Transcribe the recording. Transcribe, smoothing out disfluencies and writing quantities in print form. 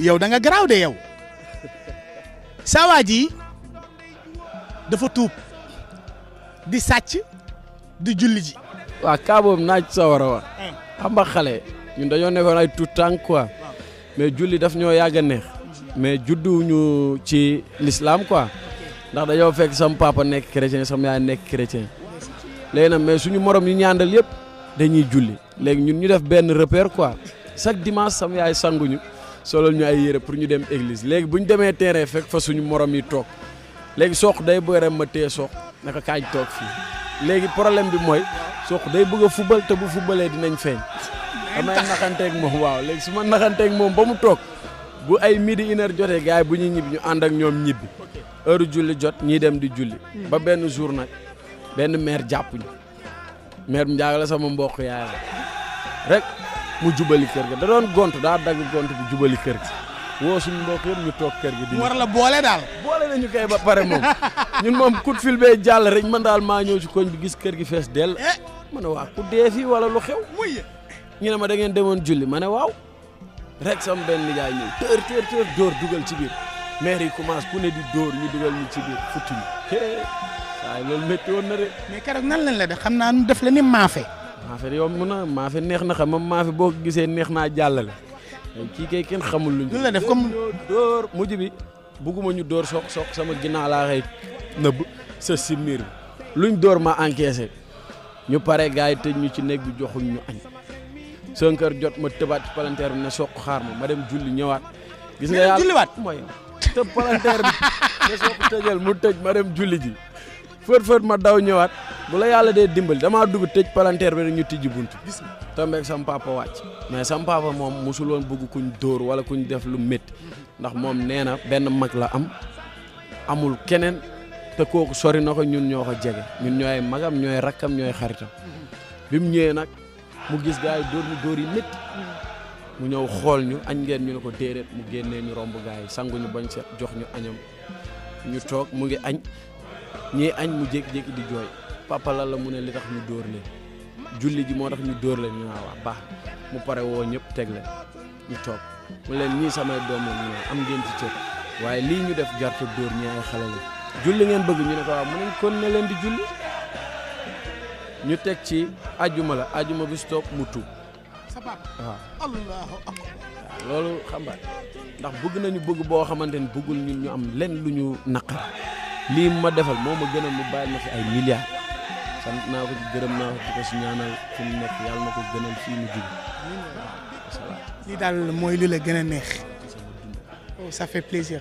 yow da nga garaaw de yow saa waa ji dafa tuub di sàcc di julli ji. waaw kaa boobu naaj sa war a wax xam nga xale ñun dañoo nekkoon ay tout temps quoi mais julli daf ñoo yàgg a neex mais judduwuñu ci l'islam quoi ndax dañoo fekk sam papa nekk chrétien sam yaay nekk chrétien léegi nag mais suñu morom yi ñaandal yëpp dañuy julli léegi ñun ñu def benn repère quoi chaque dimanche sam yaay sanguñu solol ñu ay yére pour ñu dem église léegi bu ñu demee terrain fekk fa suñu morom yi toog léegi soq day bëre ma téye soq naka kaaj toog fii léegi problème bi mooy soq day bëgg a fubal te bu fubalee dinañ feeñ damay naxanteeg moom waaw léegi su ma naxanteeg moom ba mu toog bu ay midi une heure jotee gars yi bu ñuy ñibbi ñu ànd ak ñoom ñibbi heure julli jot ñii dem di julli ba benn jour nag benn maire jàpp ñu maire bi njaaga la sama mbokk yaay la rek mu jubali kër ga da doon gont daa dagg gont bi jubali kër gi woo suñu mbokk yëpp ñu toog kër gi di war la boole daal. boole nañu koy ba pare moom ñun moom coup de fil bee jàll rek man daal maa ñëw ci koñ bi gis kër gi fees dell ma ne waa ku dee fii wala lu xew ñu ne ma da ngeen demoon julli ma ne waaw rek sama benn nijaay ñëw tër dóor dugal ci biir maire yi commence ku ne di dóor ñu dugal ñu ci biir futti ñu waaye loolu métti woon na de. mais keroog nan lañ la def xam naa nu def la ni maafe. maafe yomb na maafe neex na xam moom maafe boo ko gisee neex naa jàllale kii kay kenn xamul luñ. lu la def comme dóor mujj bi bugguma ñu dóor soq sama ginnaaw laa xëy nëbb sa si miir bi luñ dóor ma encaissé ñu pare gars yi tëj ñu ci néeg bi joxuñ ñu añ. 5 heures jot ma tëbaat ci palanteer bi ne soq xaar ma dem julli ñëwaat. gis nga yàlla julliwaat mooy tëb palanteer bi ne soq tëjal mu tëj ma dem julli ji. fët ma daw ñëwaat bu la yàlla dee dimbali damaa dugg tëj palanteer bi rek ñu tijji buntu tombeeg sam papa wàcc mais sam papa moom mosul woon bëgg kuñ dóor wala kuñ def lu métti ndax moom nee na benn mag la am amul keneen te kooku sori na ko ñun ñoo ko jege ñun ñooy magam ñooy rakkam ñooy xaritam bi mu ñëwee nag mu gis gars yi dóor ñu dóor yi métti mu ñëw xool ñu añ ngeen ñu ne ko déedéet mu génnee ñu romb gars yi sanguñu bañ set jox ñu añam ñu toog mu ngi añ ñii añ mu jékki-jékki di jooy papa lan la mu ne li tax ñu dóor leen julli ji moo tax ñu dóor leen ñu naa wax baax mu pare woo ñëpp teg leen ñu toog mu leen ñii samay doom la ñu ne am ngeen ci cër waaye lii ñu def jarta dóor ñi ay xale la julli ngeen bëgg ñu ne ko waaw mu ne kon ne leen di julli ñu teg ci ajuma bi stop mu tuub sa papa waaw allahu akbar loolu xam nga ndax bëgg nañu bëgg boo xamante ni bëggul ñun ñu am len lu ñu naqar lii ma defal moo ma gënal mu bàyyi ma fi ay milliards sant naa ko ci gërëm naa ko di ko si ñaanal fi mu nekk yàlla na ko gënal fii mu jug lii daal mooy li la gën a neex. Ça fait plaisir.